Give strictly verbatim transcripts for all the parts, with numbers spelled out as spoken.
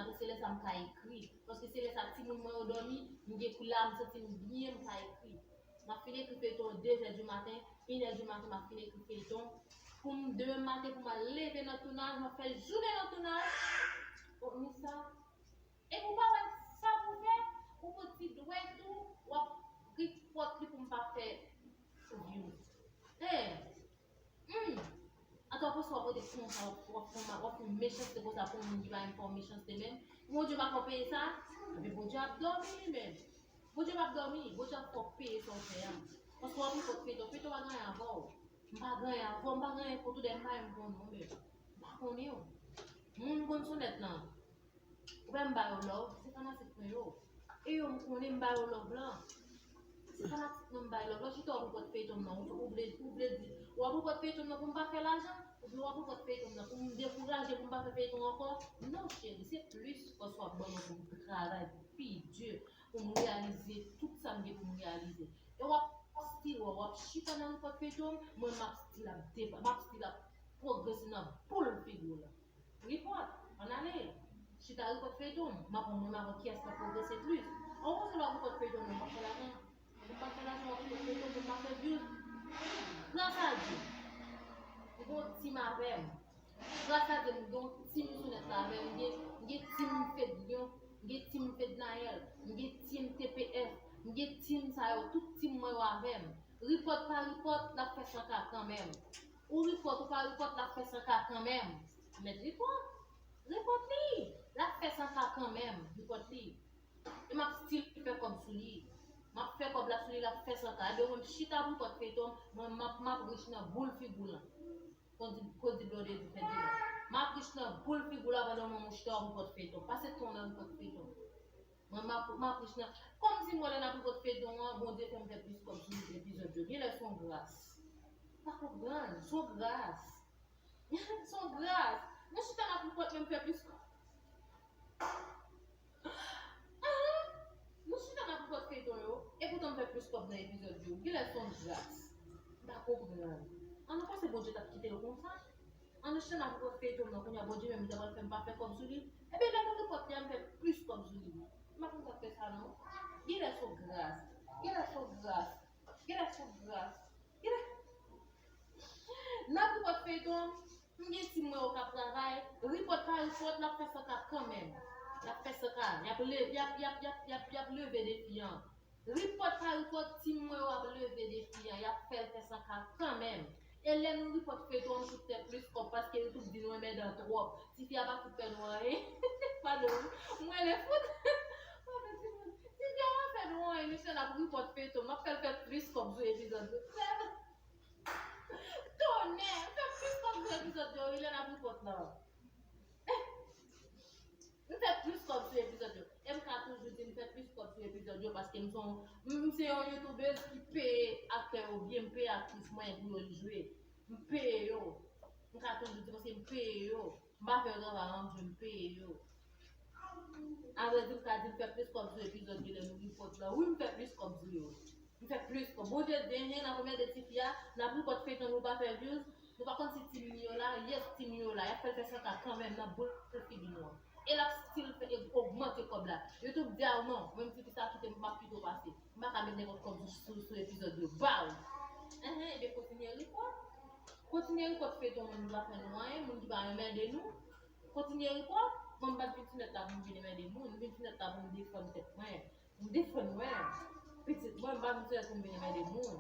maten, se lè sa m ka ekri. Paske se lè sa timoun mwen yo dòmi, m gen kou la, m santi m byen, m ka ekri. M ap fin ekri feyton de zè di maten, inè di maten, m ap fin ekri feyton. Pou m demen maten, pou m al leve nan tounaj, m ap fè jounen nan tounaj. Bon, men sa, epi ou pa wè sa pou fè, ou pran ti dwèt ou, w ap ripòt li pou m pa fè views. Hein? Hmm. Atò, w panse w ap rete konsa, w ap, w ap fè yon ma-, w ap fè yon mechanste konsa pou yon moun ki pa menm fè yon mechanste menm? Bondye pa fè w peye sa? Ebyen, Bondye ap dòmi li menm. Bondye p ap dòmi, Bondye ap fè w peye sa w fè a. Paske w ap ripòt feyton, feyton pa gen anyen avè w. M pa gen anyen avè w, m pa gen anyen kont ou, dayè m pa menm konnen w menm. M pa konnen w. Moun m konn sou nèt lan, ou wè m ba yo love, se fanatik mwen yo. E yo m konnen m ba yo love lan. Se fanatik mwen m ba yo love lan, chita w ap ripòt feyton m nan, ou, ou vle, ou vle di, w ap ripòt feyton m nan pou m pa fè lajan? Oubyen w ap ripòt feyton m nan pou m dekouraje, pou m pa fè feyton ankò? Non, cheri, se plis fòs w ap ban mwen pou m travay pi di, pou m reyalize tout sa m gen pou m reyalize. E w ap still wè, w ap chita nan ripòt feyton m, mwen m ap still ap depa-, m ap still ap pwogrese nan boul figi w lan. Ripòt, ann ale. Chita ripòt feyton m, m ap wè mwen m avè w kiyès k ap pwogrese plis. An w panse lè w ap ripòt feyton m nan, w ap fè lajan? Pou m pa fè lajan, w ap ripòt feyton m pou m pa fè views? Gras a Dye, m gen yon team avè m. Gras a Dye, m gen yon team sou nèt la avè m. M gen, m gen team Fedlion, m gen team Fednaelle, m gen team T P F, m gen team sa yo, tout team mwen yo avè m. Ripòt pa ripòt, l ap fè san K kanmenm. Ou ripòt, ou pa ripòt, l ap fè san K kanmenm. Mèt ripòt. Ripòt li. L ap fè san K kanmenm. Ripòt li. E m ap still fè kòb sou li. M ap fè kòb la sou li, l ap fè san K. Ebyen, mwen, m chita pou m pot feyton, mwen, m ap, m ap rich nan boul figi w lan. Kòm di, kòm di Blondedy Fedlion. M ap rich nan boul figi w la pandan mwen, mwen chita pou m pot feyton. Pase tan w nan pou pot feyton. Mwen, m ap, m ap rich nan. Kòm di mwen, lè n ap pot feyton an, Bondye fè m fè plis kòb sou epizòd yo. Genlè se yon gras. Pa konprann, se yon gras. Se yon gras. Nou chita n ap ripòt, men m fè plis kòb. Ahan. Nou chita n ap ripòt feyton yo, epoutan m fè plis kòb nan epizòd yo. Genlè se yon gras. M pa konprann. An nou panse Bondye t ap kite l konsa? An nou chita n ap ripòt feyton nan, kounye a Bondye menm li ta pral fè m pa fè kòb sou li? Ebyen lè nou ripòt li a, m fè plis kòb sou li. M pa konn sa k fè sa non. Genlè se yon gras. Genlè se yon gras. Genlè se yon gras. Genlè N ap ripòt feyton, m gen team mwen yo k ap travay, ripòt pa ripòt, l ap fè san K kanmenm. L ap fè san K, y ap le-, y ap, y ap, y ap, y ap, y ap leve defi an. Ripòt pa ripòt, team mwen yo ap leve defi an, y ap fè l fè san K kanmenm. E lè nou ripòt feyton an, nou fout fè plis kòb, paske YouTube di nou enmèdan twòp. Tifi a pa fout fè nou anyen. Padon, mwen le fout. Padon, timoun. Tifi a pa fè nou anyen, nou se n ap ripòt feyton, m ap fè l fè plis kòb sou epizòd yo. Tonnè! M fè plis kòb sou epizòd yo, wi, lè n ap ripòt la. M fè plis kòb sou epizòd yo. E m ka toujou di m fè plis kòb sou epizòd yo, paske m se yon, m, m se yon youtubèz ki peye aktè yo byen, m peye aktris mwen pou yo jwe. M peye yo. M ka toujou di paske m peye yo. M pa fè yo travay an ven, m peye yo. Avrèdi, m ka di m fè plis kòb sou epizòd yo lè nou ripòt la. Wi, m fè plis kòb sou yo. M fè plis kòb. Bondye di, enhen, n ap anmède tifi a, n ap ripòt feyton, nou pa fè views, nou pa konn si team li yo la, yes, team li yo la, y ap fè l fè san K kanmenm nan boul figi nou an. E l ap still fè, e ogmante kòb la. YouTube di a non, menm tifi sa kite m, m ap pito pase. M pa ka met nenpòt kòb sou, sou, sou epizòd yo. Baw! Enhen, ebyen kontinye ripòt. Kontinye ripòt feyton moun ki pa fè nou anyen, moun ki pa anmède nou. Kontinye ripòt. Mwen m pa t vin sou nèt la pou m vin anmède moun, m vin sou nèt la pou m defann tèt mwen. M defann mwen. Pitit mwen, m pa vin sou nèt pou m vin anmède moun.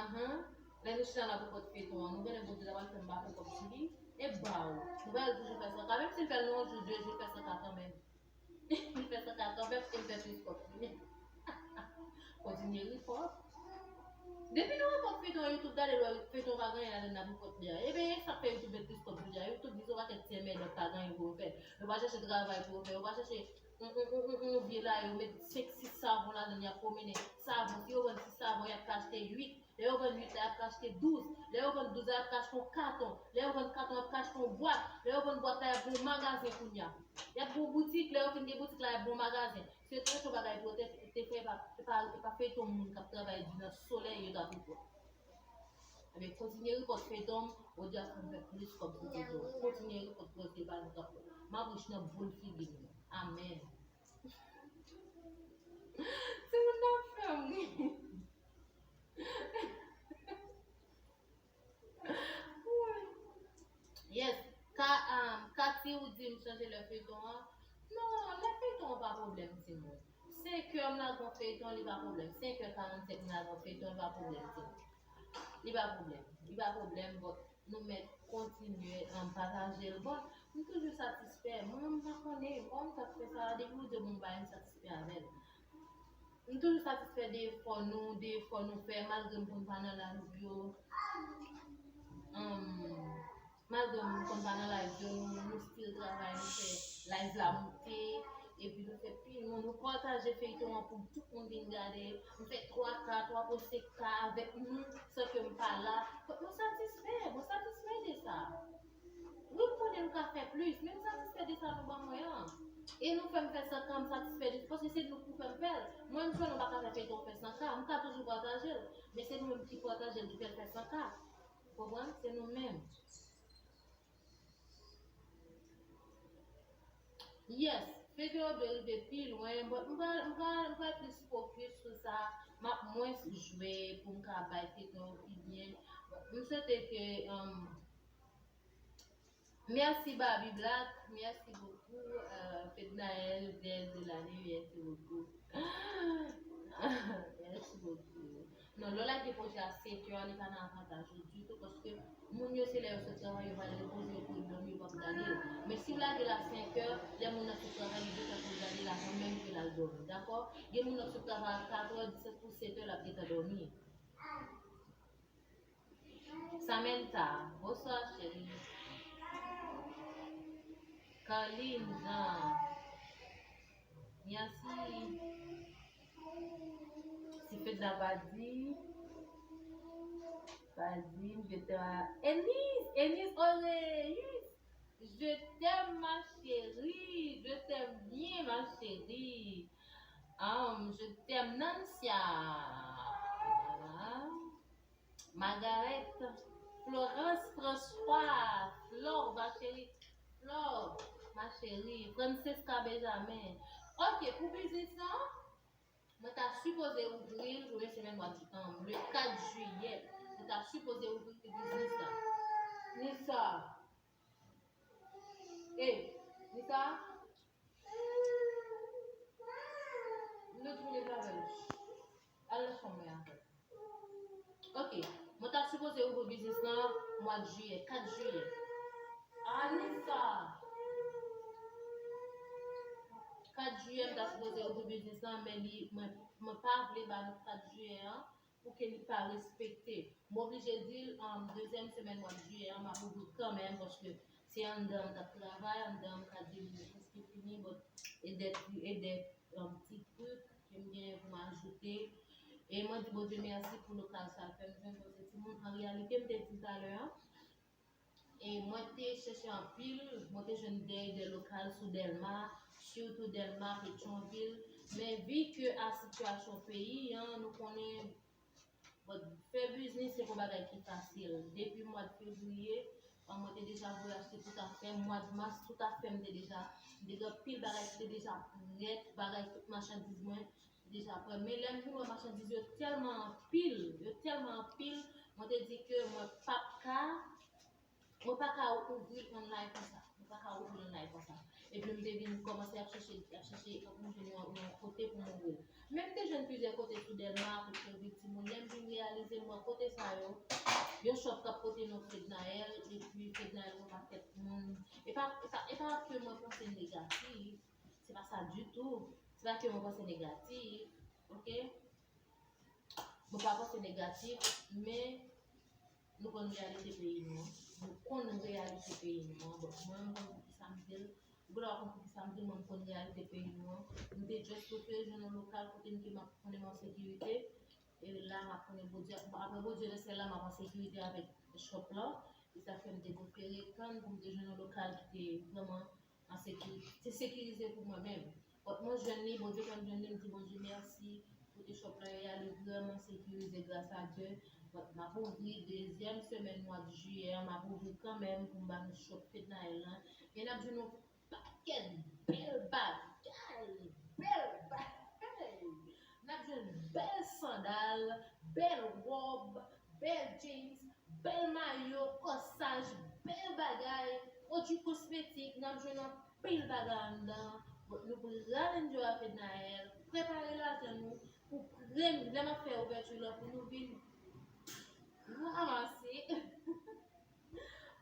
Ahan. Lè nou chita n ap ripòt feyton an, nou konnen Bondye ta pral fè m pa fè kòb sou li. E baw. Nou pral toujou fè sa. Kanmenm si l fè l nan yon jou, de jou, l fè sa kanmenm. Li fè sa kanmenm, e l fè plis kòb sou li. Kontinye ripòt. Depi nou ripòt feyton YouTube, gade lè feyton pa gen anyen ladan n ap ripòt li a. Ebyen, e sa k fè YouTube met plis kòb sou li a. YouTube di se yon pakèt ti enmèdan k pa gen anyen pou yo fè. Yo pa chèche travay pou yo fè. Yo pa chèche yon, yon, yon, yon, yon vye la, yo met senk, sis savon ladan l, y ap pwomennen. Savon, si yo vann sis savon, y ap ka achte uit. Lè yo vann uit la, y ap ka achte douz. Lè yo vann douz la, y ap ka achte yon katon. Lè yo vann katon, y ap ka achte yon bwat. Lè yo vann bwat la, y ap gen yon magazen kounye a. Y ap gen yon boutik. Lè yo fin gen boutik la, y ap gen yon magazen. Se te yon bagay pou yo te, te fè, e pa, e pa, e pa feyton moun k ap travay di nan solèy yo t ap ripòt. Ebyen, kontinye ripòt feyton, Bondye ap fè m fè plis kòb sou feyton. Kontinye ripòt, Bondye pa nou k ap fè. M ap rich nan boul figi nou. Amèn. Timoun nan fè m ri. Yes. Ka, um, Kati, ou di m chanje lè feyton an. Non, lè feyton an pa pwoblèm, timoun. Senkè m lage yon feyton, li pa pwoblèm. Senkè karannsenk m lage yon feyton, li pa pwoblèm, timoun. Li pa pwoblèm. Li pa pwoblèm, but nou mèt kontinye, um, pataje l. Bon, m toujou satisfè. Mwen, m pa konnen. Kòman m t ap fè sa? Depi ou di m yon bagay, m satisfè avè l. M toujou satisfè de efò nou, de efò nou fè, malgre m konn pa nan live yo. Anm, malgre m konn pa nan live yo, nou, nou still travay, nou fè live la moute, epi nou fè pi, nou, nou pataje feyton an pou tout moun vin gade. M fè twa K, twa pwen senk K avèk nou, san ke m pa la. Donk, mwen satisfè, mwen satisfè de sa. Wi, m konnen nou ka fè plis, men m satisfè de sa nou ban mwen an. E nou fè m fè san K, m satisfè de sa, paske se nou ki fè m fè l. Mwen, m fè nou pa ka fè feyton fè san K, m ka toujou pataje l. Men se nou menm ki pataje l, ki fè l fè san K. Ou konprann? Se nou menm. Yes, feyton yo dwe rive pi lwen, but m pral, m pral, m pral plis fokis sou sa. M ap mwens jwe pou m ka bay feyton yo pi byen. M swete ke, um, Mèsi Barbie Black, mèsi bokou. Euh, Fednaelle, vlè de lane, mèsi bokou. Mèsi bokou. Non, lè w lage pwojè a senkè, li pa nan avantaj ou ditou, paske moun yo, se lè yo sot travay, yo pral repoze, yo pou yo dòmi, yo p ap gade l. Men si w lage l a senkè, lè moun nan sot travay, li gentan pou l gade l avan menm ke l al dòmi, dakò? Gen moun nan sot travay a katrè, disèt pou setè, l ap gentan dòmi. Samantha, bonswa, cheri. Carline Jean, mèsi. Si Fedna pa di, pa di, je t'aime. Enis, Enis Oreyus, je t'aime, ma chérie, je t'aime bien, ma chérie. Um, je t'aime, Nancia. Margaret, Florence, François, Flore, ma chérie, Flore, ma chérie, Francesca Benjamin. Ok, pou biznis lan, mwen ta sipoze ouvri l premye semèn mwa, um, le kat jiyè. Mwen ta sipoze ouvri biznis la. Nisa. Ey, Nisa. Nou tou leve avè l. Al nan chanm mwen avè l. Ok. Mwen ta sipoze ouvri biznis lan mwa jiyè, kat jiyè. Anisa! Kat jiyè, m ta sipoze ouvri biznis lan, men li, mwen, mwen pa vle ba nou kat jiyè an, pou ke li pa respekte. M oblije di l, um, dezyèm semèn mwa jiyè an, m ap ouvri kanmenm, paske se anndan m t ap travay, anndan m ka di li prèske fini, but e de, e de, um, ti trik ke m genyen pou m ajoute. E mwen di Bondye mèsi pou lokal sa l fè m jwenn, paske timoun, an reyalite, m te di l talè a, E mwen te chèche anpil, mwen te jwenn de, de lokal sou Dèlma, sitou Dèlma, Petyonvil. Men vi ke a sitiyasyon peyi an, nou konnen, bon, fè biznis se pa yon bagay ki fasil. Depi mwa fevriye, an, mwen te deja voye achte tout afè m. Mwa mas, tout afè m te deja, m te gen anpil bagay ki te deja prèt, bagay tout machandiz mwen te deja prèt. Men lè m vin wè machandiz yo tèlman anpil, yo tèlman anpil, mwen te di ke mwen p ap ka Mwen pa ka ouvri l online konsa. Mwen pa ka ouvri l online konsa. Epi m te vin kòmanse ap chèche, ap chèche, ap m jwenn yon, yon kote pou m ouvri l. Men m te jwenn plizyè kote sou Dèlma, kote yo vin timoun. Lè m vin reyalize, m wè kote sa yo, yon shop k ap pote non Fednaelle, epi Fednaelle yon pakèt moun. E pa, e pa, e pa ke mwen panse negatif. Se pa sa ditou. Se pa ke mwen panse negatif. Ok? Mwen pa panse negatif, men nou konn reyalite peyi nou an. Nou konn reyalite peyi nou an. Bon, mwen, m konn poukisa m di l. Ou genlè pa konn poukisa m di l, mwen, m konn reyalite peyi nou an. M te just prefere jwenn yon lokal kote m ke m ap konnen m an sekirite. E la, m ap konnen Bondye. Bon, apre Bondye nan syèl la, m ap an sekirite avèk shop la. E sa fè m te prefere tann pou m te jwenn yon lokal ki te vrèman an sekirite, te sekirize pou mwen menm. But mwen jwenn li, Bondye fè m jwenn li, m di Bondye mèsi, kote shop la ye a, li vrèman sekirize, gras a Dye. But m ap ouvri dezyèm semèn mwa jiyè an, m ap ouvri kanmenm pou m ba nou shop Fednaelle lan. Men n ap di nou, pa, Kèt bèl bagay, bèl bagay. N ap jwenn bèl sandal, bèl wòb, bèl jeans, bèl mayo, kòsaj, bèl bagay, pwodui kosmetik, n ap jwenn anpil bagay anndan. Bon, nou pral enjoy a Fednaelle, prepare lajan nou pou premye, lè m ap fè ouvèti lan pou nou vin ranmase.